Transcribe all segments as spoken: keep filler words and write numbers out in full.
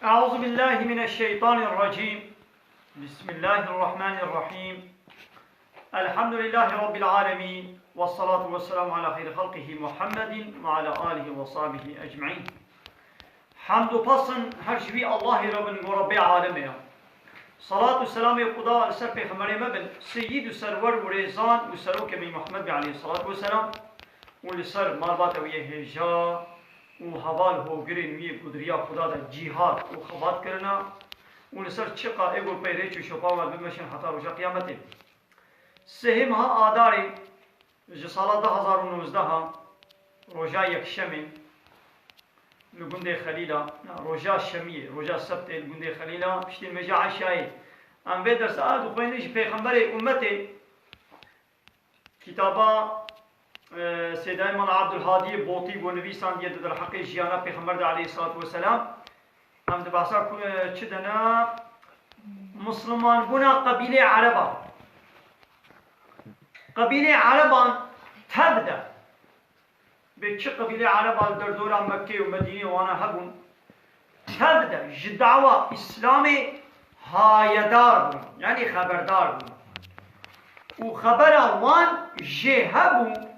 أعوذ بالله من الشيطان الرجيم. بسم الله الرحمن الرحيم. الحمد لله رب العالمين. والصلاة والسلام على خير خلقه محمد وعلى آله وصحبه أجمعين. Hemd û pesn her ji wî Allahê re bin, go Rebbê alemê ya. Salat û selamê Xuda li ser pêxemberê me bin, seyîd û serwer û rêzan û serokê me Muhammed be aleyhissalatu vesselam, û li ser malbata wî yê hêja û heval hogirên wî yê ku di riya Xuda de cîhad û xebat kirina, û li ser çiqa ê ku pey rêç û şopa wan bimeşin heta roja qiyametê. Sêhê meha Adarê ji sala du hazar û nozdeh a, roja yekşemê, li gundê Xelîla, na, roja şemiyê, roja sebtê li gundê Xelîla, piştî nimêja eşayê. Em vê dersa a dixwînin ji pêxemberê ummetê, kitaba, e, Seydayê Mala Abdulhadiyê Botî ku nivîsandiye di derheqê jiyana pêxember de aleyhissalatu vesselam. Em di behsa ku, e, çi de ne? Mislimanbûna qebîlê Ereban. Qebîlê Ereban tev de. Bê çi qebîlê Ereba li derdora Mekkê û Medînê wana hebûn, tev de ji dawa Îslamê hayedar bûn, yanî xeberdar bûn. Û xebera wan jê hebû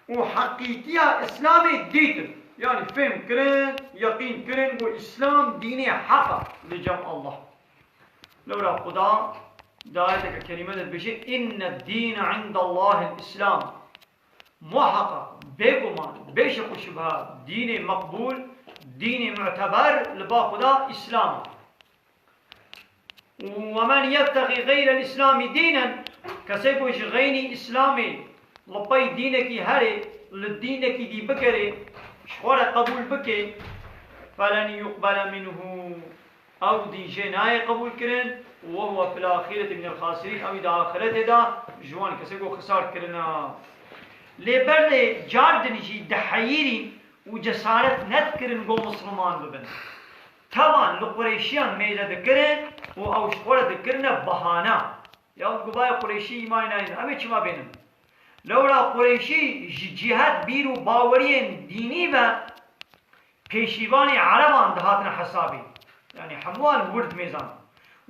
û heqîtiya Îslamê dîtin. Yanî fêm kirin, yeqîn kirin ku Îslam dînê heq e li cem Allah. Lewra Xuda di ayeteke kerîme de dibêje, "Inne dîne indallahil Îslam." Muheqeq, bêguman, bê şek û şubha, dînê meqbûl, dînê muteber li ba Xuda Îslam e. "Û we men yebtexî xeyrel Îslamî dînen", kesê ku ji xeynî Îslamê li pey dînekî herê, li dînekî dî bikerê, ji xwe re qebûl bike, "felen yuqbele minhu", ew dîn jê nayê qebûl kirin, "we huwe fil axireti minel xasirîn", ew ê di axiretê de ji wan kesê ku xisar kirina. Lê ber lê car din jî diheyirîn û cesaret nedikirin ku misliman bibin. Tevan li Qureyşiyan mêze dikirin û ew ji xwe re dikirine bahana. Ya ku bayê Qureyşî îmanê nayînin, em ê çima bênin? Lewra Qureyşî ji cihet bîr û baweriyên dînî ve pêşîvanê Ereban dihatine hesabê. Yanî hemû wan wir dimêzan.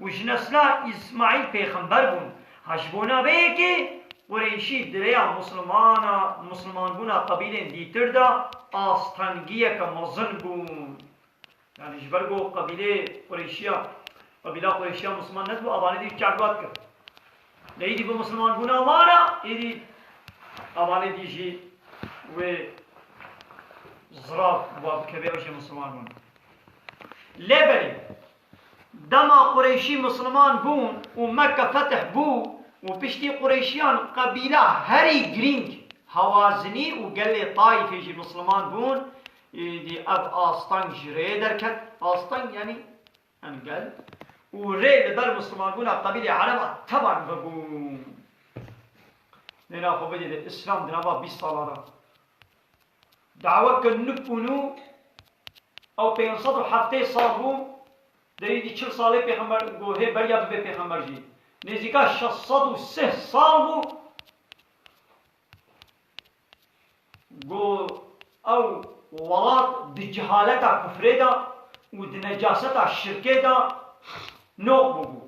Û ji nesla Îsmaîl pêxember bûn. Ha ji bona vê yekê Qureyşî di rêya Muslimana, Muslimanbûna qebîlên dîtir de astengiyeke mezin bûn. Yanî ji ber ku qebîlê Qureyşiya, qebîla Qureyşiya Musliman nedibû, avanê dî çavka dikir. Lê êdî bi Muslimanbûna wan re, êdî avanê dî jî wê zirav wa bikeve ew jê Musliman bûn. Lê belê, dema Qureyşî Musliman bûn û Mekke fetih bû û piştî Qureyşiyan qebîla herî girîng Hawazinî û gelê Taîfê jî Musliman bûn, êdî ev asteng ji rê derket. Asteng yanî engel. Û rê li ber Muslimanbûna qebîlê Ereba tevan vebû. Nêna xwe bidê de Îslam di nava bîst sala de. Daweke nû û nû ew pênc sed û heftê sal bû, derî dî çil salê pêxember, ku hê beriya bibe pêxember jî. Nêzîka şeş sed û sih sal bû, ku ew welat di cehaleta kufrê de û di necaseta şirkê de noq bûbû.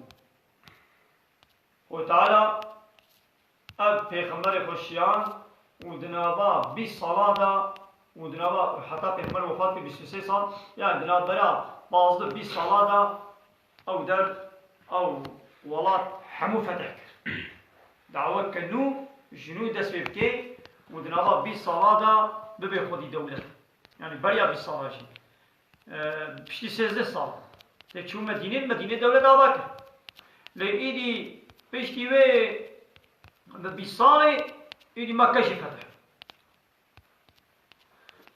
Xwedê Teala ev pêxemberê xwe şiyand û di nava bîst sala de û di nava heta pêxember wefat kir bîst û sê sal, yani di navbera pazdeh bîst sala de ew der, ew welat hemû fetih kir. Daweke nû ji nû dest pê bike û di nava bîst sala de bibe xwedî dewlet. Yani beriya bîst sala jî. E, piştî sêzdeh sal. Lê çû Medînê, Medînê dewlet ava kir. Lê êdî piştî wê bi bîst salê êdî Mekke jî fetih.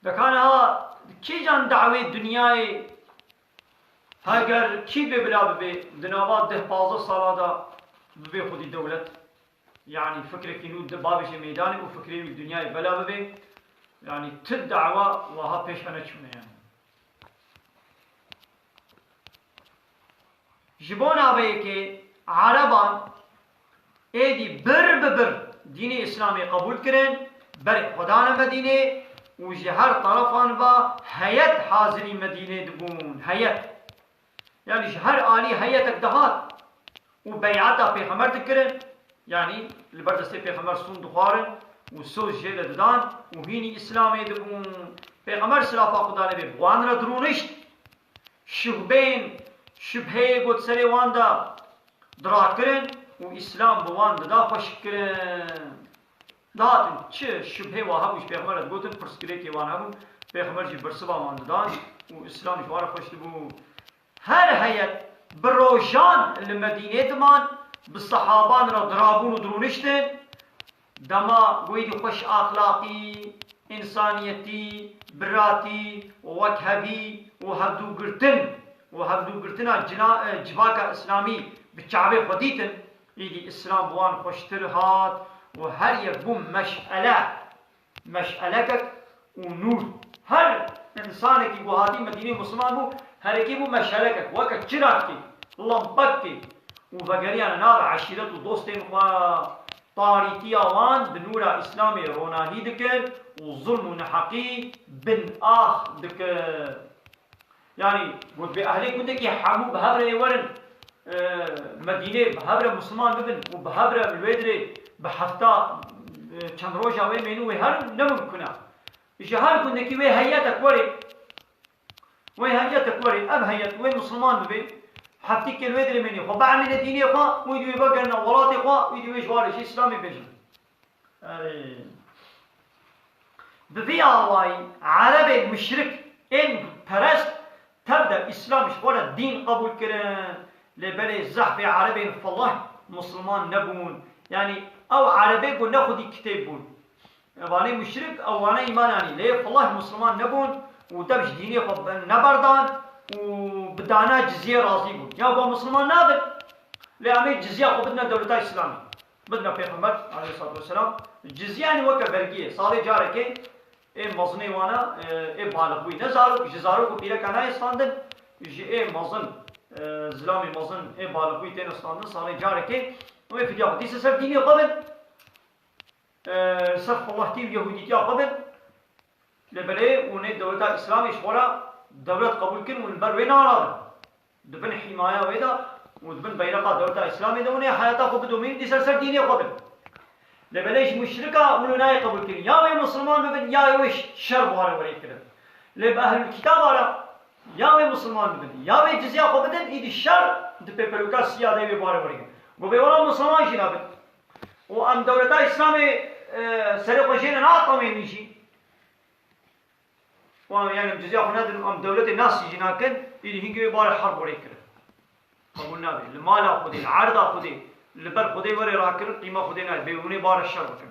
Dekane ha kîjan dawê dinyayê heger kî bê bila bibe di nava deh pazdeh sala de bibe xwedî dewlet? Yani fikrekî nû di bavêje meydanê û fikrê wî dinyayê bela bibe. Yani ti dawa waha pêş ve neçûne yani. Ji bona vê yekê Ereban êdî bir bi bir dînê Îslamê qebûl kirin, berê xwe dane Medînê û ji her terefan ve heyet hazirî Medînê dibûn. Heyet. Yanî ji her alî heyetek dihat û beyeta Pêxember dikirin, yanî li ber destê Pêxember sûn dixwarin û soz jê re didan û hînî Îslamê dibûn. Pêxember silafa Xuda lê bê bi wan re dirûnişt. Şubhên, şubheyê got serê wan de dirakirin û Îslam bi wan dida xweşkirin. Dihatin çi şubhê wan hebû ji Pêxember re digotin, pirsgirêkê wan hebû, Pêxember jî bersiva wan didan û Îslam ji wan re xweş dibû. Her heyet bi rojan li Medînê diman, bi sehaban re dirabûn û dirûniştin. Dema wêdî xweş axlaqî, însaniyetî, biratî, wekhevî û hevdûgirtin û hevdûgirtina cina-, e, civaka Îslamî bi çavê xwe dîtin, êdî Îslam bi wan xweştir hat û her yek bû meş'ele. Meş'elekek û nûr. Her însanekî ku hatî Medînê Misliman bû, herekî bû meş'elekek, weke çirakekê, lampekekê û vegeriyane nav eşîret û dostên xwe. Tarîtiya wan bi nûra Îslamê ronahî dikir û zulm û neheqî bin ax dikir. Yanî, got, bê ehlê gundekî hemû bi hev re ê werin, e, Medînê, bi hev re Misliman bibin û bi hev re li wê dirê bi hefta, e, çend roja wê mênû wê herin ne mimkun e. Ji her gundekî wê heyetek werê, wê heyetek werê, ev heyet wê Misliman bibê, heftîkê li wê dirê mênê xwe biemîne dînê xwe, wî di wê vegerine welatê xwe, wî di wê ji warê jî Îslamê bêjin. Erê. Bi vî awayî Erebên muşrik ên butperest tev de Îslam ji xwe re dîn qebûl kirin. Lê belê zehfê Erebên feleh Misliman nebûn. Yanî ew Erebê ku ne xwedî kitêb bûn. Evanê muşrik ew wane îman anî. Lê feleh Misliman nebûn û dev ji dînê xwe neberdan û bi dana cizyê razî bûn. Ya ku Misliman nabin, lê em ê cizya xwe bidine dewleta Îslamê. Bidine Pêxember aleyhissalatu vesselam. Cizye, yanî weke vergiyê. Salê carekê ê mezinê wana, e, ê balixbûyî. Ne zarok, ji zarok û pîreka nayê standin, ji ê mezin, e, zilamê mezin ê balixbûyî têne standin, salê carekê wê fidya xwe dîse ser dînê xwe bin, e, ser xwehehtî û yehûdîtiya xwe bin. Lê belê hûn ê dewleta Îslamê ji xwe re dewlet qebûl kin û li ber wê naradin. Di bin hîmaya wê de û di bin beyreqa dewleta Îslamê de hûn ê heyata xwe bidomînin, dîsa ser dînê xwe bin. Lê belê ji muşrika hûn ê nayê qebûl kirin. Ya wê Misliman bibin, ya wê şer bi warê werê kirin. Lê bi ehlul kitaba re ya wê Misliman bibin, ya wê cizya xwe bidin, îdî şer di pêpeloka siya de wê bi warê werê kirin. Got bê wela Misliman jî nabin. Û em dewleta Îslamê, e, serê xwe jê re natamênin jî. Wan, yanî, em cizya xwe nedin, em dewletê nasî jî nakin, îdî hingê wê barê herb werê kirin. Qebûl nabe. Li mala Xwedê, li erda Xwedê, li ber Xwedê werê rakirin, qîma Xwedê nayê. Bê hûn ê barê şer bikin.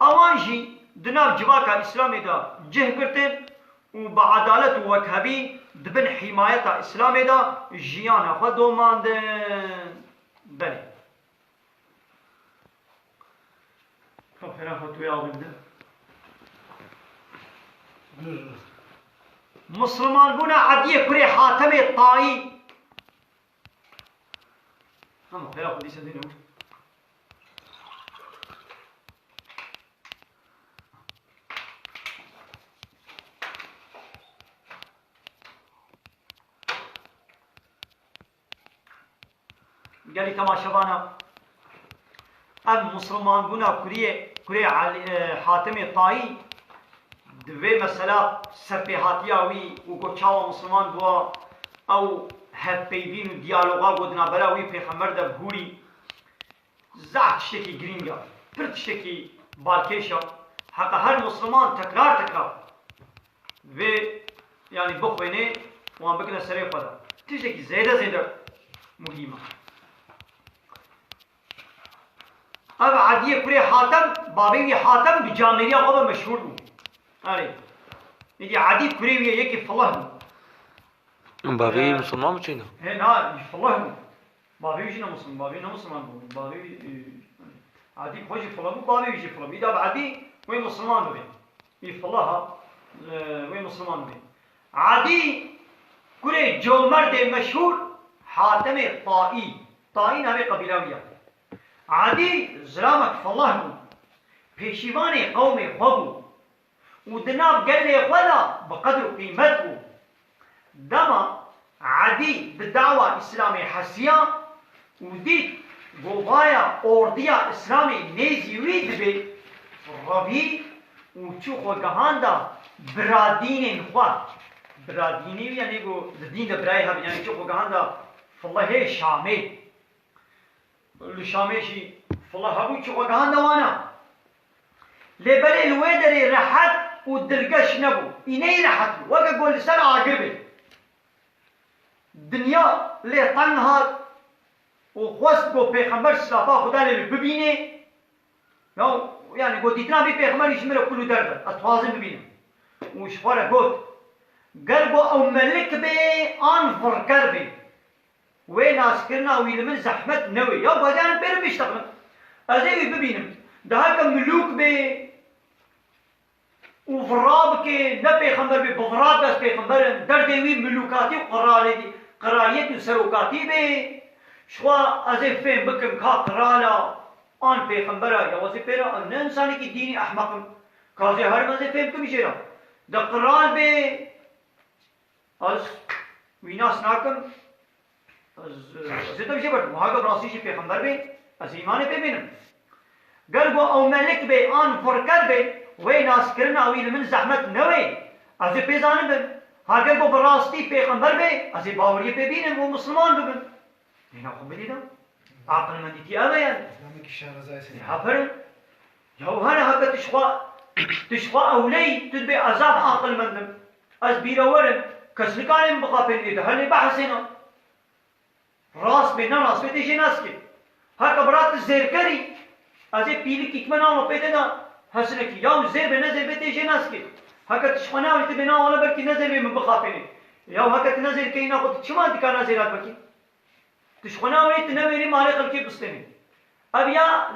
Ewan jî di nav civaka Îslamê de cih girtin û bi edalet û wekhevî di bin hîmayeta Îslamê de jiyana xwe domandin. Belê. Xwe fena xwe tu ya binde. Misliman bûna Ediyê kurê Hatemê Tayî. Ama xêra xwe dîse dîne. Gelî temaşevana, ev misilmanbûna kuriyê, kurê Elî, e, Hatimê Tayî, di vê mesela serpêhatiya wî û ku çawa misilman bûwa, ew hevpeyvîn û diyaloga ku di navbera wî pêxember de bihûrî, zehf tiştekî girîng e, pir tiştekî balkêş e. Heqa her misilman tekrar tekrar vê, yanî bixwênê, wan bikine serê xwe de. Tiştekî zêde zêde muhîm e. Ev Ediyê kurê Hatem, bavê wî Hatem bi camêriya xwe ve meşhûr bû. Erê. Nîdî Edî kurê wî yê yekî fileh bû. Bavê wî He. misilman bû çêna? He, na, fileh bû. Bavê wî jî ne misilman, bavê wî ne misilman bû. Bavê wî, e, Edî xwe jî fileh bû, bavê wî jî fileh bû. Îda bi Edî wê misilman bibê. Î fileh ha, e, wê misilman bibê. Edî kurê comerdê meşhûr Hatemê Taî. Taî navê qebîla wî ye. Edî zilamek fileh bû. Pêşîvanê qewmê xwe bû. Û di nav gelê xwe de bi qedr û qîmet bû. Dema Edî bi dawa Îslamê hesiya û dît govaya ordiya Îslamê nêzî wî dibe, revî û çû xwe gihanda biradînên xwe. Biradînî yanî ku di dîn de birayê hebin, yanî çû xwe gihanda filehê Şamê. Li Şamê jî file hebû, çû xwe gihanda wana. Lê belê li wê derê rehet û dilgeş nebû. Îneyî rehet bû. Weke ku li ser agir bê. Dinya lê teng hat û xwest ku Pêxember silafa Xuda lê bibînê. Ya, yanî ku dîtina vî Pêxemberî ji min re kul û derve. Ez dixwazim bibînim. Û ji xwe re got, ger ku ew melik bê an virker bê. Wê naskirina wî li min zehmet newê. Ya, bacarin pê re biştexlim. Ez ê wî bibînim. Daha ke milûk bê û vira bike, ne pêxember bê, bivira ke ez pêxember im. Derdê wî milûkatî û qiralê-, qiraliyet û serokatî bê. Ji xwe ez ê fêm bikim ka qirala an pêxembera, ya ez ê pê re, ne insanekî dînî ehmeq im. Ka ez ê herim ez ê fêm bikim jê re. De qiral bê, Ez wî nas nakim. Ez, ez ê te bijê ber, wiha ge bi rastî jî pêxember bê, ez ê îmanê pê bînim. Ger ku ew melik bê an virker bê, wê naskirina wî li min zehmet newê, ez ê pê zanibim. Ha ger ku bi rastî pêxember bê, ez ê baweriyê pê bînim û misliman bibim. Nîna xwe bidî de. Aqilmendîtî ev e yani. Namekî şarezayê sê. Aferin. Ya hene heke tu ji xwe, tu ji xwe ewleyî, tu dibê ez zaf aqilmend im. Ez bîrewer im. Kes nikare min bixapêne, ê de hene behsêne. Rast bê, ne rast bê, tê jê nas kê. Heke bira tu zêrkerî, ez ê pîlikî kime nava pê de da hesinekî. Ya zêr bê, ne zêr bê, tê jê nas kê. Heke tu ji xwe navê, tu bê nava wele belkî ne zêr bê min bixapêne. Ya heke tu ne zêrkerî, na xwe tu çima dikar ne zêrat bikî? Tu ji xwe navêrî, tu newêrî malê xelkê bistênî. Ev ya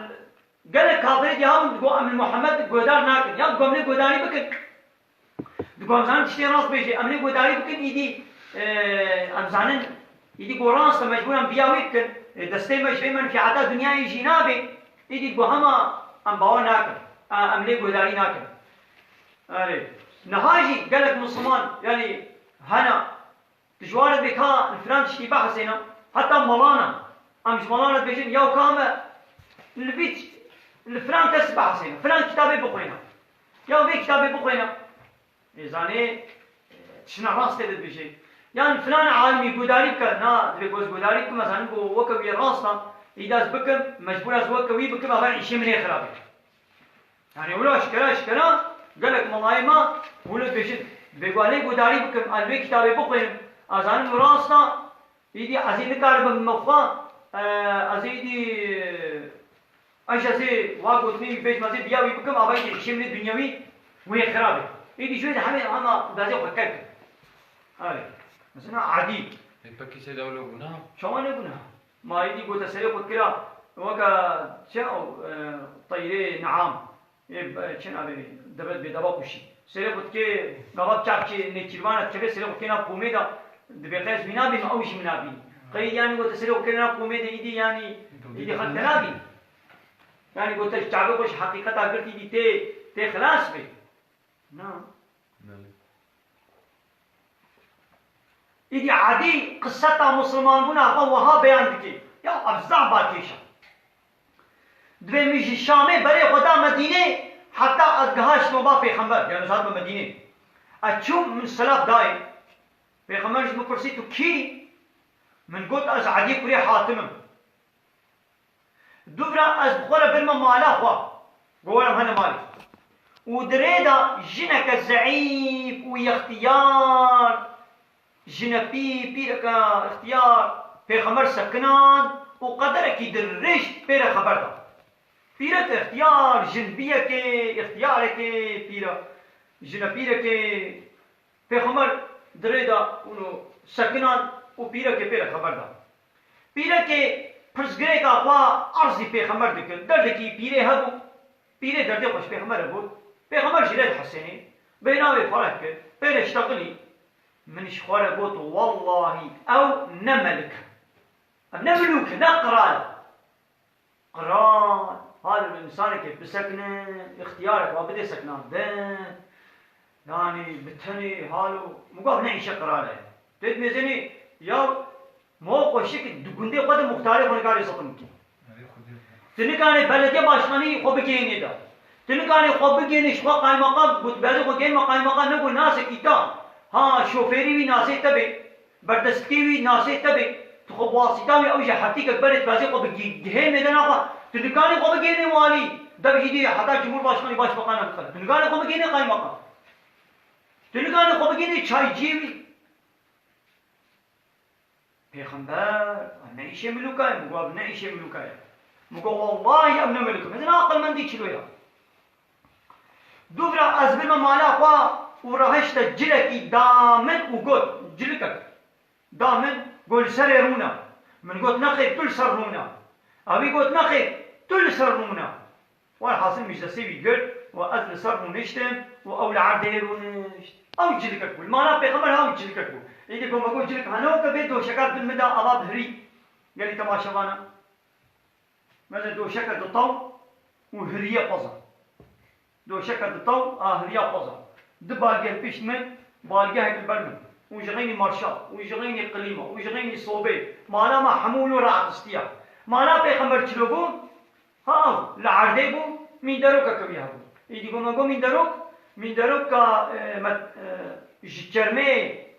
gelek kafirê dî hebûn, digo, em li Muhammed guhdar nakin. Ya digo, em lê guhdarî bikin. Digo, em zanin tiştê rast bêjê, em lê guhdarî bikin, îdî, e, em zanin, îdî go rast e, mecbûr em viya wî bikin. E, destê me ji vê menfîata dinyayê jî nabê. Îdî digo, hema em bawer nakin. E, em lê guhdarî nakin. Erê. Niha jî gelek Misliman, yanî hene, Tu ji wan re dibê ka li filan tiştî behsêne, heta malana. Em ji malana dibêjin, ya ka me li vî, li filan kes behsêne, filan kitabê bixwêne. Ya vê kitabê bixwêne. Ê zanê, tiştine rast tê de dibêje. Yan filan alimî guhdarî bike, na, dibê ku ez guhdarî bikim, ez zanim ku weke wî rast e, îdî ez bikim, mecbûr ez weke wî bikim, ava îşê min ê xirab e. Yani wilo eşkera eşkera gelek malayê me wilo dibêjin, bêguh lê guhdarî bikim, ez vê kitabê bixwînim, ez zanim rast e, îdî ez ê nikaribim min xwe, e, ez ê îdî, e, ez ê wa gotinê wî bêjim, ez ê biya wî bikim, ava îdî îşê min ê dinyewî wê xirab e. Îdî ji wê de hemê hema dazê xwe ker kir. Erê. Mesela Edî. Ê, pekî sê dewlo gunah? Çawa ne gunah? Ma îdî gote serê xwe kira, weke çi ew, e, teyrê neam. Ê, be-, çi navê, deve, bê deva kuşî. Serê xwe dikê, gava çavkê nêçîrvan e, dikeve serê xwe dikê nav komê de, dibê qey ez wî nabînim, ew jî min nabînî. Qey yanî gote serê xwe kê nav komê de îdî yanî, îdî xelk te nabînî. Yanî gote ji çavê xwe ji heqîqeta girtî îdî tê, tê xilas bê. Na. Belê. Îdî Edî qiseta misilmanbûna xwe wiha beyan dike. Ya ev zaf balkêş e. Dibê min ji Şamê berê xwe da Medînê, heta ez gihaştime ba Pêxember, yani ez hatime Medînê. Ez çûm, min selam dayê. Pêxember ji min pirsî, tu kî? Min got, ez Edî kurê Hatim im. Dûvra ez bi xwe re birime mala xwe. Go werim hene malê. Û di rê de jineke zeîf û yextiyar, jinepî, pîreke ixtiyar, Pêxember sekinan û qederekî dirêj pê re xeber da. Pîreke ixtiyar, jinbiyekê, ixtiyarekê, pîre, jinepîrekê, Pêxember di rê de ûno sekinan û pîrekê pê re xeber da. Pîrekê pirsgirêka xwe erzî Pêxember dikir. Derdekî pîrê hebû. Pîrê derdê xwe ji Pêxember re got. Pêxember jî lê dihesênê. Bêhna wê fereh kir. Pê re ştexilî. Min ji xwe re got, wellahî ew ne melik e. Ev ne milûk e, ne qral e. Qral, halo li însanekê bisekine, îxtiyarek wa bidê seknandin. Yanî bi tenê, halo, min got ne îşe qral e. Tê dibêzenê, Ya, mo xweşik di gundê xwe de muxtarê xwe nikarê zitim bikî. Tu nikarê belediye başkanî xwe bigihênê de. Tu nikarê xwe bigihênê ji xwe qaymeqam, gotberê xwe gihên me qaymeqam, ne got nasek îta. Ha, şofêrî wî nasê te bê. Berdestkê wî nasê te bê. Tu xwe bi wasîta wî ew ji heftîkek berê dibezê xwe bi gi-, gihên mêdana xwe. Tu nikarê xwe bigihênê walî. Dev jî dî heta cumhurbaşkanî başbakan e bixele. Tu nikarê xwe bigihênê qaymeqam. Tu nikarê xwe bigihênê çayciyê wî. Pêxember, ne îşê milûka ye, min got, ne îşê milûka ye. Min got, wellahî ew ne milûk e. Mezin aqilmendî çilo ya. Dûvra ez birme mala xwe û rahişte cilekî da min û got, cilikek da min, got, li serê rûne. Min got, nexêr, tu li ser rûne. Ewî got, nexêr, tu li ser rûne. Welhasil min ji destê wî girt û ez li ser rûniştim û ew li erdê rûnişt. Ew cilikek bû. Li mala pêxember ha ew cilikek bû. Êdî ku me got cilik hene weke vê doşeka bin min de ava bihirî. Gelî temaşevana. Me de doşeke ditaw û hiriye peza. Doşeke ditaw a hiriya peza. Di balgeh pişt min, balgehek li ber min. Û ji xeynî marşa, û ji xeynî qilîma, û ji xeynî sobê. Mala me hemû wilo ratistiya. Mala pêxember çilo bû? Ha, li erdê bû, mînderokeke wî hebû. Îdî ku me got mînderok, mînderoka, e, me, e, ji çermê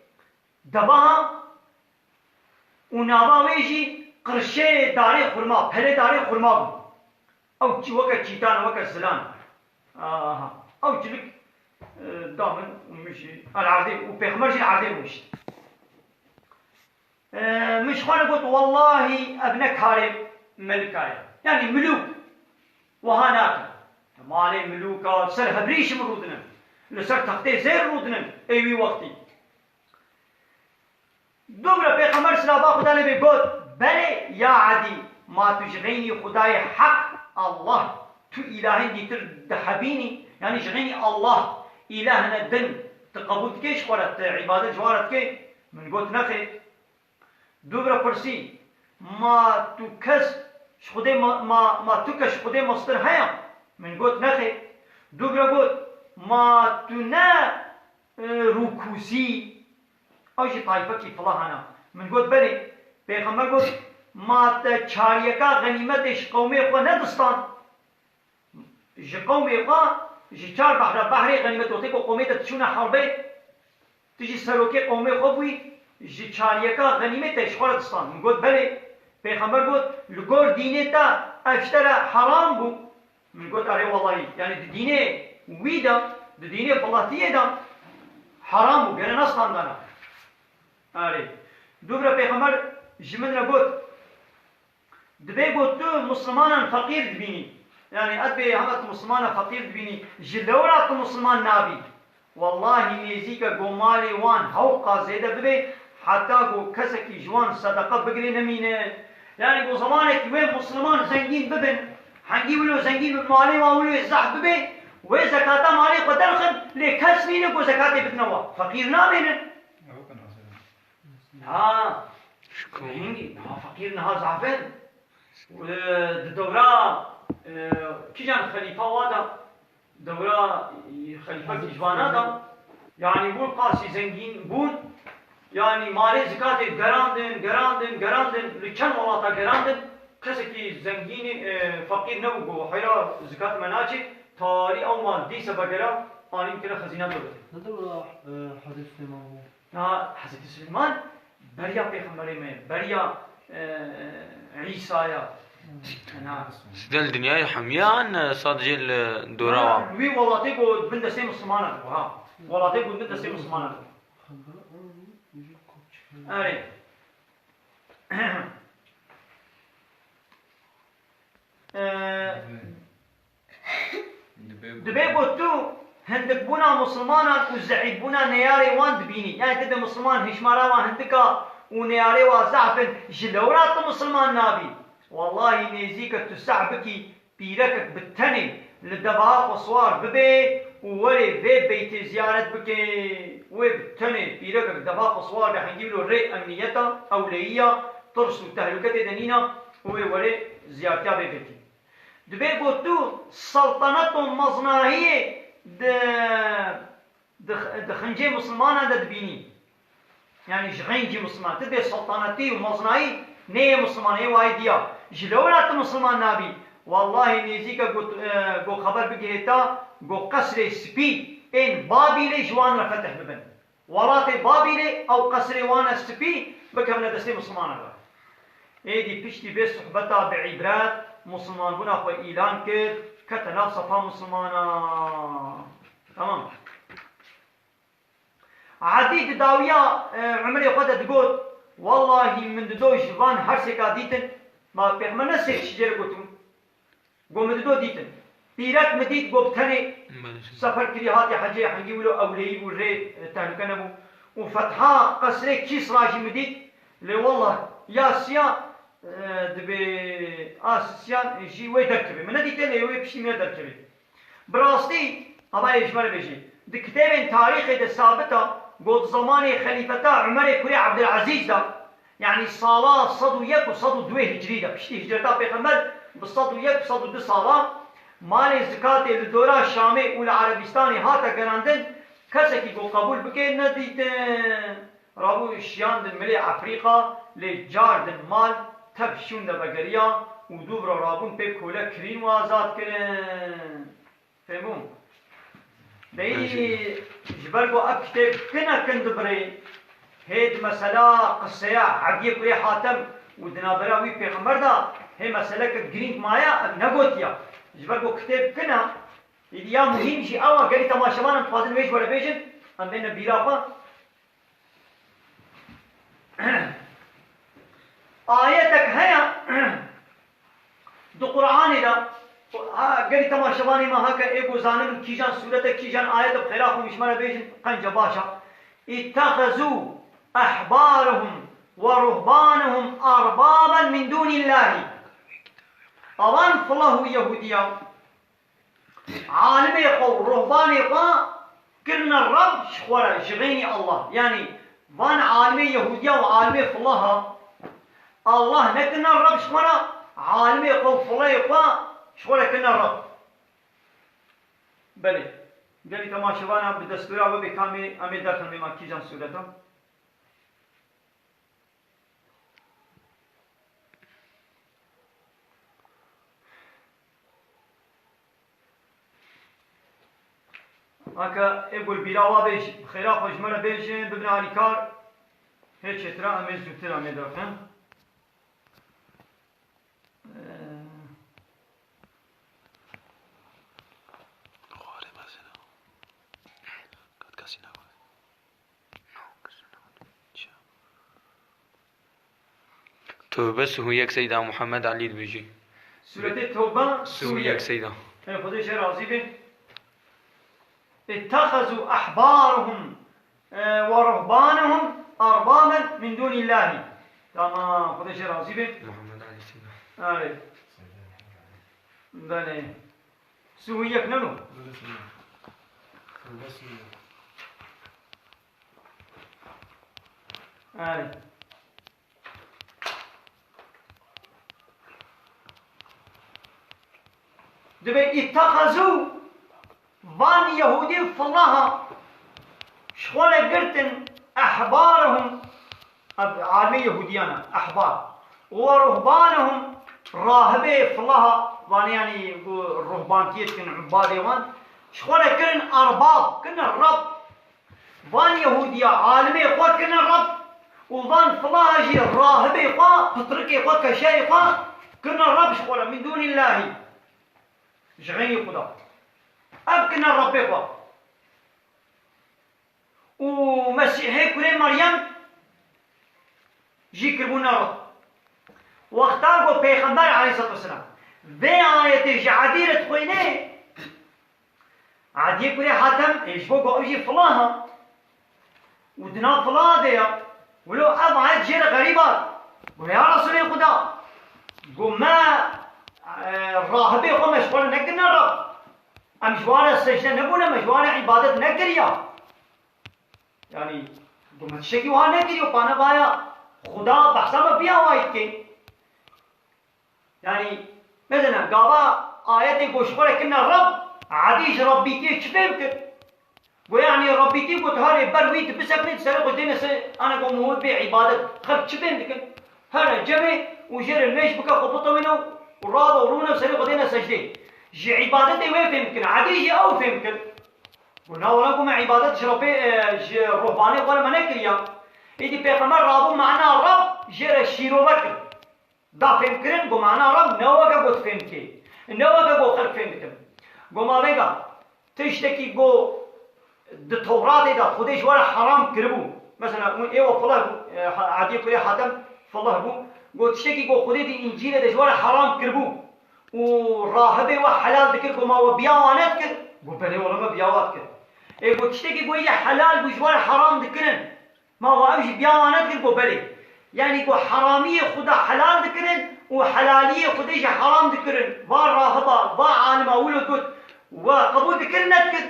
debaha û nava wê jî qirşê darê xurma, pelê darê xurma bû. Ew çi weke çîtan, weke zilan. Aha, ew çilik, e, da min û min jî, el erdê, û pêxember jî erdê rûnişt. Ee, min ji xwe re got, wellahî ev ne karê melika ye. Yanî milûk wiha nakin. Malê milûka ser hevrîşim rûdinin. Li ser textê zêr rûdinin ê wî wextî. Dûvre Pêxember silava Xuda lê bê got, belê ya Edî, ma tu ji xeynî Xudayê heq Allah, tu îlahên dîtir dihebînî, yanî ji xeynî Allah îlehine din tu qebûl dikê ji xwe re, tu îbadet ji wan re dikê? Min got, nexêr. Dûvre pirsî, ma tu kes ji Xwedê ma, ma, ma tu kes ji Xwedê mestir heye? Min got, nexêr. Dûvre got, ma tu ne, e, rûkûsî? Ew jî tayfekî filahana. Min got, belê. Pêxember got, ma te çaryeka xenîmetê ji qewmê xwe nedistan? Ji qewmê xwe, ji çar behra behrê xenîmet, wextê ku qewmê te diçûne herbê, tu jî serokê qewmê xwe bûyî, ji çaryeka xenîmê te ji xwe re distan. Min got, belê. Pêxember got, li gor dînê te ev ji te re heram bû? Min got, erê wellahî. Yanî di dînê wî de, di dînê bilatiyê de heram bû, gere nestandana. Erê. Dûvre Pêxember ji min re got, Dibê ku tu mislimanan feqîr dibînî. Yanî ez bê hema tu mislimanan feqîr dibînî, ji lewra tu misliman nabî. Wellahî nêzîk e ku malê wan hewqa zêde bibe, heta ku kesekî ji wan sedeqe bigire nemîne. Yanî ku zemanekî wê misliman zengîn bibin, hengî wilo zengîn bi malê wan wilo zehf bibe, wê zekata malê xwe derxin, lê kes nîne ku zekatê bidine wan. Feqîr namênin. Ha. Hingî, niha feqîr niha zaf in. E, di dewra, e, kîjan xelîfa wa de, dewra, e, xelîfa Hezretî Kîjvana de, Suleyman. Yanî bûn qasî zengîn bûn, yanî malê zikatê gerandin, gerandin, gerandin, li çend welata gerandin, kesekî zengînî, e, feqîr nebû ku heyra zikat me naçê, tarî ew mal dîse vegera, anî bikire xezîna dewletê. Ne dewra, e, Hezretî Suleyman bû? Na Hezretî Silêman beriya pêxemberê me, beriya, e, e, Îsaya. Na. Side li dinyayê hemiyan, e, sadece li dora wan. Wî welatê ku bin destê Mislimana bû, ha. Welatê ku bin destê Mislimana bû. Erê. E, Dibê ku tu hindikbûna Mislimanan û zeîfbûna neyarê wan dibînî, yanî tu dê Misliman hişmara wan hindik a û neyarê wan zehf in, ji lewra tu Misliman nabî. Wellahî nêzîk e tu seh bikî pîrekek bi tenê li deveha xwe siwar bibe û werê vê beytê ziyaret bike. Wê bi tenê pîrekek deveha xwe siwar be, hingî wilo rê emniyeta, ewleyiya, tirs û tehlûke tê de nîna û wê werê ziyaretiya vê beytê. Dibê ku tu seltenet û meznahiyê di, di, di xincê misilmanan de dibînî. Yanî ji xencî misilman. Tu dê sultanetî û mezinayî neyê misilman, ê wayê diya. Ji lewra tu misilman nabî. Wallahî nêzîke got, e, got xeber bigihê te, got qesrê spî ên Babîlê ji wan re fetih bibin. Welatê Babîlê ew qesrê wan e spî bikevine destê misilmanan re. Êdî piştî vê sohbeta bi îbret, misilmanbûna xwe îlan kir, kete nav sefa misilmanan. Tamam. Edî di dawiya, e, umrê xwe de digot, Wellahî min dido ji van her sêka dîtin, ma pêxember ne sê şicêre gotin. Got, min dido dîtin. Pîrek min dît, got, bi tenê Belê. Sefer kirî, hatî hecê, hengî wilo ewleyî bû, rê, e, tehlûke nebû. Û fetha qesrê Kîsra jî min dît. Lê wellah ya siya, e, dibê a siyan jî wê derkeve. Min nedîtê lê wê piştî min derkeve. Bi rastî, hema yê ji me re bêjî, di kitêbên tarîxê de sabit e, got zemanê xelîfeta Umerê kurê Ebdulezîz de, yanî sala sed û yek û sed û du hicrî de, piştî hicreta pêxember bi sed û yek û sed û du sala, malê zikatê li dora Şamê û li Erebîstanê hate gerandin, kesekî ku qebûl bike nedîtin. Rabû şiyandin milê Efrîqa, lê cardin mal tev şûn de vegeriya û dûvra rabûn pê kole kirîn û azad kirin. Fehmû? Deyî ji ber ku ev kitêb kine kin dibirê, hê di mesela qiseya Ediyê kurê Hatem û di navbera wî pêxember de hê meseleke girîng maye, ev negotiya. Ji ber ku kitêb kine, êdî ya muhîm jî ew e, gelî temaşevan em dixwazin wê ji we re bêjin, em bêne bîra xwe. Ayetek heye di Qur'anê de, ha, gelî temaşevanê me heke ê ku zanin kîjan sûrete, kîjan ayete bi xêra xwe ji me re bêjin, qenca baş e. اتخذوا أحبارهم ورهبانهم أربابا من دون الله. Avan filah û Yehûdiya alimê xwe û ruhbanê xwe kirine Reb ji xwe re, ji xeynî Allah. Yanî van alimê Yehûdiya û alimê filaha Allah nekirine Reb ji xwe re, alimê xwe û fileyê xwe ji xwe re kirine Reb. Belê. Gelî temaşevanan bi destûra we bê kamê em ê derxin bê ma kîjan sûreta? Aka ê gul bîra wa bêj, xêra xwe ji me re bêjin, bibin alîkar. Hê çêtira em ê zûtir em ê derxin. Ee, Xwarê mezin e. Kat kesî nagot. Tövbe suhu yek Seyda Muhammed Alî dibêjî. Sûretê Tewbe suhu yek Seyda. Ê Xwedê jê razî be. اتخذوا أحبارهم، e, ورهبانهم أربابا من دون الله. Tamam, Xwedê jê razî be. Muhammed Alî Seyda. Erê. Belê. Suhu yek ne lo? Erê. Dibê اتخذوا, van Yehûdî filaha ji xwe re girtin, أحبارهم, ev alimê Yehûdiyan e, ehbar, ورهبانهم, rahibê filaha, van yanî ku ruhbantiyê dikin, ubadê wan, ji xwe re kirin erbab, kirine reb. Van Yehûdiya alimê xwe kirine reb û van filaha jî rahibê xwe, pitrikê xwe, keşeyê xwe kirine reb ji xwe re, min dûnî Llahî. Ji xeynî Xuda. Ev kirine rebbê xwe. Û Mesîhê kurê Meryem jî kiribûne reb. Wexta ku Pêxember aleyhisselatu vesselam vê ayetê ji Edî re dixwînê, Ediyê kurê Hatem, ê ji bo ku ew jî filaha û di nav filaha de ya, wilo ev ayet jê re xerîb hat. Got, ya Resûlê Xuda, got, me, e, rahibê xwe me ji xwe re nekirine reb. Em ji wan re secde nebûne, me ji wan re îbadet nekiriya. Yanî, got, me tiştekî wiha nekiriyo, panevaya Xuda behsa me piya wayî dike. Yanî, mesela, gava ayetê ku ji xwe re kirine reb, Edî ji rebbîtiyê çi fêm kir? Go, yanî Rabbî tî got, herê ber wî tu bisekinî, tu serê xwe dêne ser, ana go, min wê bê îbadet. Xelk çi fêm dikin? Here cemê û jê re nûêş bike, xwe bitewîne û rabe û rûne û serê xwe dêne secdê. Ji îbadetê wê fêm dikin, edî jî ew fêm dikin. Go, na wela, go, me îbadet ji Rabbê, e, ji ruhbanê xwe re me nekiriya. Êdî Pêxember rabû mana Rab jê re şîrove kir. Da fêmkirin, go mana Rab ne weke got fêm dikê. Ne weke got xelk fêm dikin. Go ma vêga, tiştekî go di Tewratê de Xwedê ji we re heram kiribû. Mesela, hûn ê we filah bû, e, ha-, Edî kurê Hatem filah bû. Go tiştekî go Xwedê di Încîlê de ji we re heram kiribû. Û rahibê we helal dikir, go ma we biya wan nedikir? Go belê wela me biya wa dikir. Ê go tiştekî go yê helal bû ji we re heram dikirin. Ma we ew jî biya wan nedikir? Go belê. Yanî go heramiyê Xuda helal dikirin û helaliyê Xwedê jî heram dikirin. Va rahiba, va alima wilo got, we qebûl dikir, nedikir?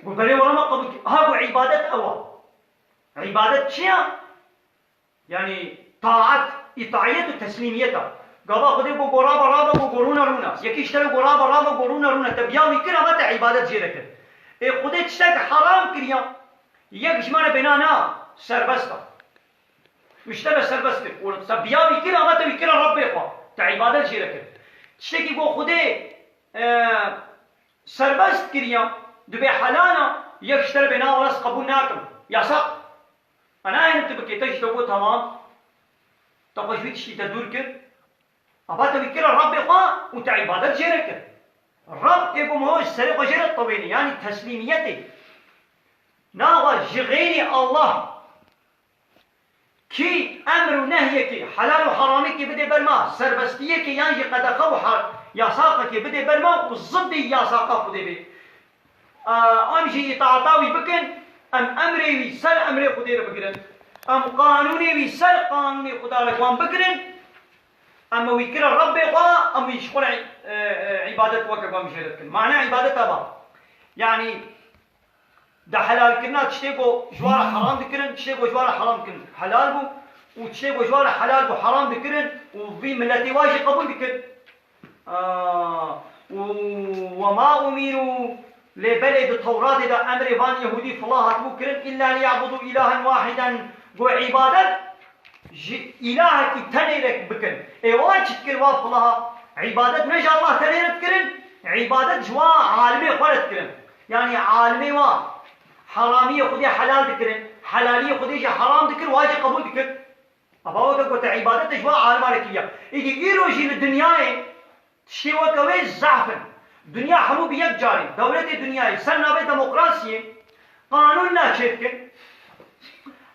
Go belê wela me qebûl kir. Ha go îbadet ew a. Îbadet çi ya? Yanî taat, îtaiyet û teslîmiyet a. Gava Xwedê go, go rabe, rabe, go, go rûne, rûne. Yekî ji te re go rabe, rabe, go rûne, rûne. Te biya wî kir, ama te îbadet jê re kir. Ê Xwedê tiştek heram kiriya. Yek ji me re bêna na serbest a. Û ji te re serbest kir. Û te biya wî kir, ama te wî kire Rabbê xwe. Te îbadet jê re kir. Tiştekî go Xwedê, e, serbest kiriya, dibê helal a, yek ji te re bêna wela ez qebûl nakim. Yasak. Ana hênim tu bikê, te jî te got tamam. Te xwe ji wî tiştî te dûr kir. Ava te wî kire Rabbê xwe û te îbadet jê re kir. Rab ê ku miho ji serê xwe jê re tewênî, yanî teslîmiyetê. Nawa ji xeyrî Allah kî emr û nehyekê, helal û heramekê bidê ber me, serbestiyekê yan jî qedexe û her-, yasaqekê bidê ber me û ziddê yasaqa Xwedê bê. Em jî îtaata wî bikin, em emrê wî ser emrê Xwedê re bigirin. Em qanûnê wî ser qanûnê Xuda re wan bigirin. Em wî kire Rebbê xwe, em wî ji xwe re, e, e, îbadet weke ku em jê re dikin. Mane îbadet ev e. Yanî, di helalkirina tiştê ku ji wan re heram dikirin, tiştê ku ji wan re heram dikin helal bû û tiştê ku ji wan re helal bû heram dikirin û vî miletê wa jî qebûl dikir. Aa, û, "Ve ma umiru", lê belê di Tewratê de emrê van Yehûdî fila hatibû kirin, "Îlla liya'budu îlahen wahîden", got, "Îbadet ji îlahekî tenê re bikin." Ê wan çi dikir, wa filaha? Îbadet ne ji Allah tenê re dikirin, îbadet ji wa alimê xwe re dikirin. Yanî alimê wa heramiyê Xwedê helal dikirin, helaliyê Xwedê jî heram dikir, wa jî qebûl dikir. Ava weke ku te îbadet ji wa alima re kiriya. Îdî îro jî li dinyayê tiştê weke wê zehf in. Dinya hemû bi yek carî, dewletê dinyayê ser navê demokrasiyê qanûn naçêdikin.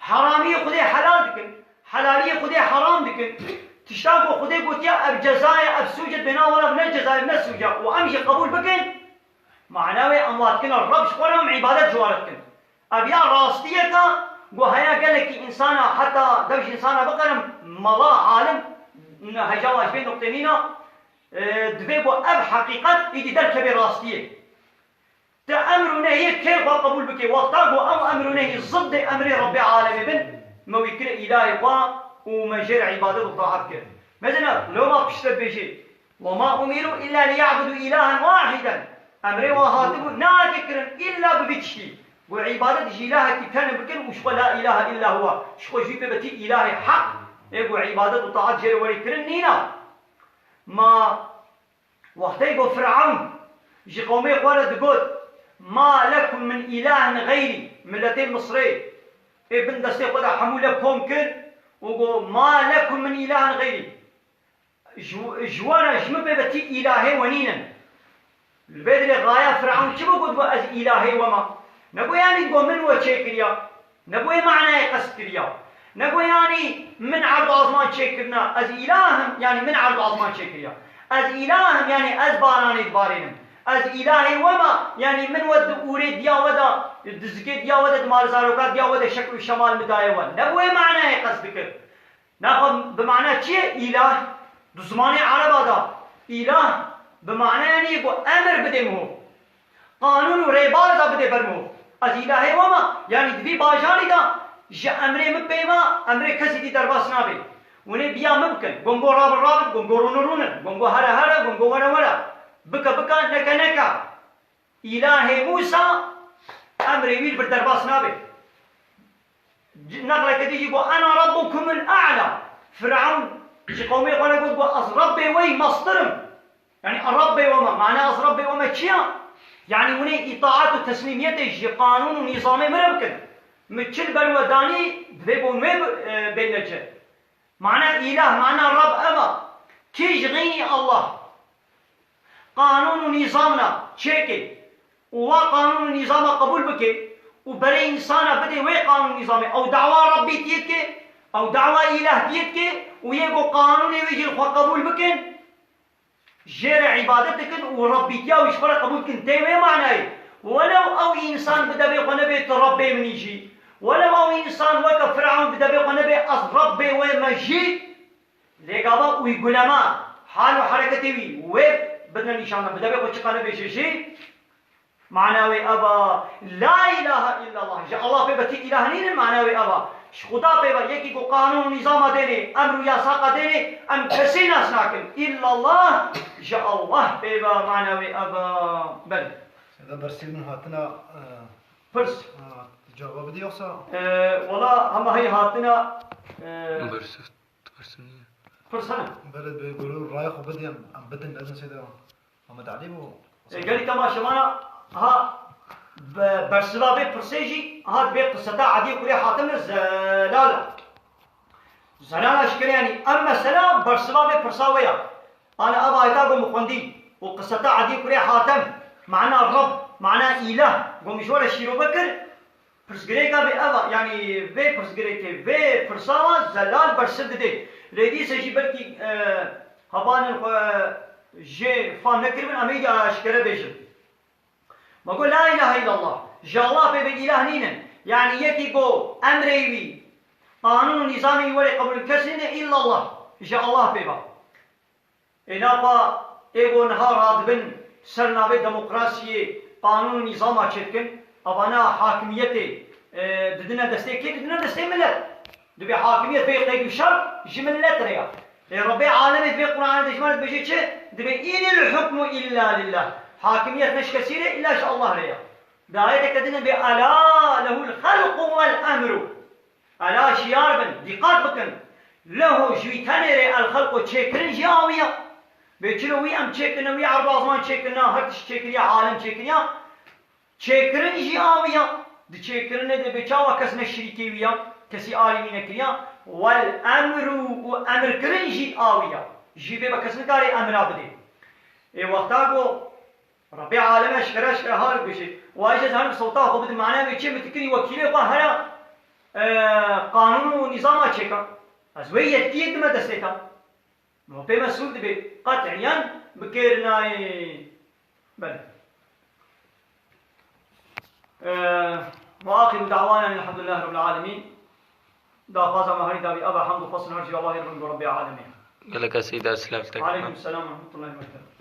Heramiyê Xwedê helal dikin. Helaliyê Xwedê heram dikin. Tiştan ku Xwedê gotiya ev ceza ye, ev sûc e, bêna wela ne ceza ye, ne sûc e. Û em jî qebûl bikin. Mana wê em wa dikin, Reb ji xwe re em îbadet ji wan re dikin. Ev ya rastiyek e, ku heya gelekî însana, heta dev ji însana biqerim, mala, alim, heja wan ji vê nuqtê nîna, e, divê ku ev heqîqet îdî derkeve rastiyê. Te emr û nehyê kê xwe qebûl bike? Wexta ku ew emr û nehyê ziddê emrê Rebbê alemê bin, me wî kire îlahê xwe û me jê re îbadet û taat kir. Mesela, loma piştre dibêje, "Ve ma umiru illa liya'budu ilahen wahiden." Emrê wan hatibû, nehatiye kirin, îlla bi vî tiştî. Got, "Îbadet ji îlahekî tenê bikin û ji xwe la ilahe illa huwa." Ji xwe jî pê betî îlahê heq, ê ku îbadet û taat jê re werê kirin nîna. Ma wextê ku Firewn ji qewmê xwe re digot, "Ma lekum min ilahin xeyrî", miletê Misrê ê bin destê xwe de hemû lev kom kir û got, "Ma lekum min ilahin xeyrî." Ji, ji we re, ji min pê betî îlahê we nînin. Li vê dilê xaya Firewn çi bû got, got, "Ez îlahê we me"? Ne got, yanî got, "Min we çêkiriya." Ne got, wê manayê qest kiriya. Ne got, yanî "Min erd û azman çêkirina." Ez îlah im, yanî "Min erd û azman çêkiriya." Ez îlah im, yanî "Ez baranê dibarênim." Ez îlahê we me, yanî "Min we di ûrê diya we de, di zikê diya we de, di mal zaroka diya we de şekil û şemal min daye we." Ne bi wê manayê qest dikir. Naxwe bi mana çi ye îlah? Di zimanê ereba de îlah bi mana yanî ku emir bide miho. Qanûn û rêbaza bide ber miho. Ez îlahê we me, yanî di vî bajarî de ji emrê min pê ve emrê kesî dî derbas nabe. Hûn ê biya min bikin. Gongo rabin rabin, gongo rûnin rûnin, gongo here here, gongo were were. Bike bike, neke neke. Îlahê Mûsa emrê wî li vir derbas nabe. Neqleke dî jî got, "Ena rabbukumul a'la." Firavun ji qewmê xwe re got, got, "Ez Rebbê we yî mestir im." Yanî, "Ez Rebbê we me." Mana, "Ez Rebbê we me" çi ya? Yanî, hûn ê îtaat û teslîmiyetê ji qanûn û nîzamê min re bikin. Min çi li ber we danî, divê bo wê bi-, e, bêne cih. Mana îlah, mana Reb ev e. Kî ji xeynî Allah qanûn û nîzamna çêke û wa qanûn û nîzama qebûl bike û berê însana bide wê qanûn û nîzamê, ew dawa Rebbîtiyê dike, ew dawa îlahtiyê dike û yê ku qanûnê wê jî li xwe qebûl bikin, jê re îbadet dikin û Rebbîtiya wî ji xwe re qebûl dikin. Tê wê manayê. Welew ew însan bi devê xwe nebê tu Rebbê min î jî. Welew ew însan weke Firavun bi devê xwe nebê ez Rebbê wê me jî. Lê gava uygulema, hal û hereketê wî wê bidine nîşan me. Bi devê xwe çiqa nebêje jî. Mana wê ev a, la ilahe illallah. Ji Allah pê ve ti îlah nînin, mana wê ev a. Ji Xuda pê ve yekî ku qanûn û nîzama dênê, emr û yasaqa dênê, em kesî nas nakin. Illallah, ji Allah pê ve mana wê ev a. Belê. Seyda, bersî min hatina, e, Pirs. Ha, cevabı da yoksa? E, wala hema hey hatina, e, Bersiv, bersiv niye? Pirs hene. Belê, bi gurur raya xwe bidin, em bidin, ez mesela Mehmet Ali bu. E, gelî temaşevana, ha, be-, bersiva vê pirsê jî, ha, vê qiseta Edî Kurê Hatim ne zelal e. Zelal e ji kere, yanî, em mesela bersiva vê pirsa we ya. Ana ev ayeta ku min xwendî û qiseta Edî Kurê Hatim, mana Reb, mana îlah, ku min ji we re şîrove kir, Pirsgirêka vê ev a, yanî vê pirsgirêkê, vê pirsa wa zelal bersiv didê. Lê dîse jî belkî, e, hevalên xwe jê fam nekiribin, em êdî aşkere bêjin. Me got, "La ilahe illallah, ji Allah pê ve îlah nînin." Yanî yekî ku emrê wî, qanûn û nîzamê wî werê qebûl kes nîne, illallah, ji Allah pê ve. Ê napa ê ku niha radibin ser navê demokrasiyê, qanûn û nîzama çêdikin, evana hakimiyetê, e, didine destê kê? Didine destê milet. Dibê hakimiyet vê qeyd û şert ji milet re ya. Ê Rebbê alemê di vê Qur'anê de ji me re dibêje çi? Dibê, "Inil hukmu illa lillah." Hakimiyet ne ji kesî re, îlla ji Allah re ya. Di ayeteke din dibê, "Ela lehul halqu vel emru." Ela şiyar bin, dîqat bikin. Lehu ji wî tenê re el xelqu çêkirin jî a wî ya. Bê çilo wî em çêkirine, wî erd û azman çêkirine, her tişt çêkiriya, alem çêkiriya. Çêkirin jî a wî ya. Di çêkirinê de bê çawa kes ne şirîkê wî ya, kesî alî wî nekiriya. Wel emru û emirkirin jî a wî ya. Jî vê be kes nikare emra bidê. Ê wexta ku Rebbê alem eşkere eşkere ha dibêje. Wa ez zanim sewta xwe bidim, mana wê çi, min dikirî wekîlê xwe hera, e, qanûn û nîzama çêka. Ez wê yetkiyê dime destê te. No pê me sûl dibê. Qet'iyen bi kêr nayê. Belê. E, ve axiru da'wana elhamdülillahi rabbil alemin. Daxwaza me herî dawî eva hamd û xwestin her jî Allahê rûn bi Rebbê alemê. Gelek ez Seyda silav te. Aleyküm selam ve rahmetullahi ve berekatuhu.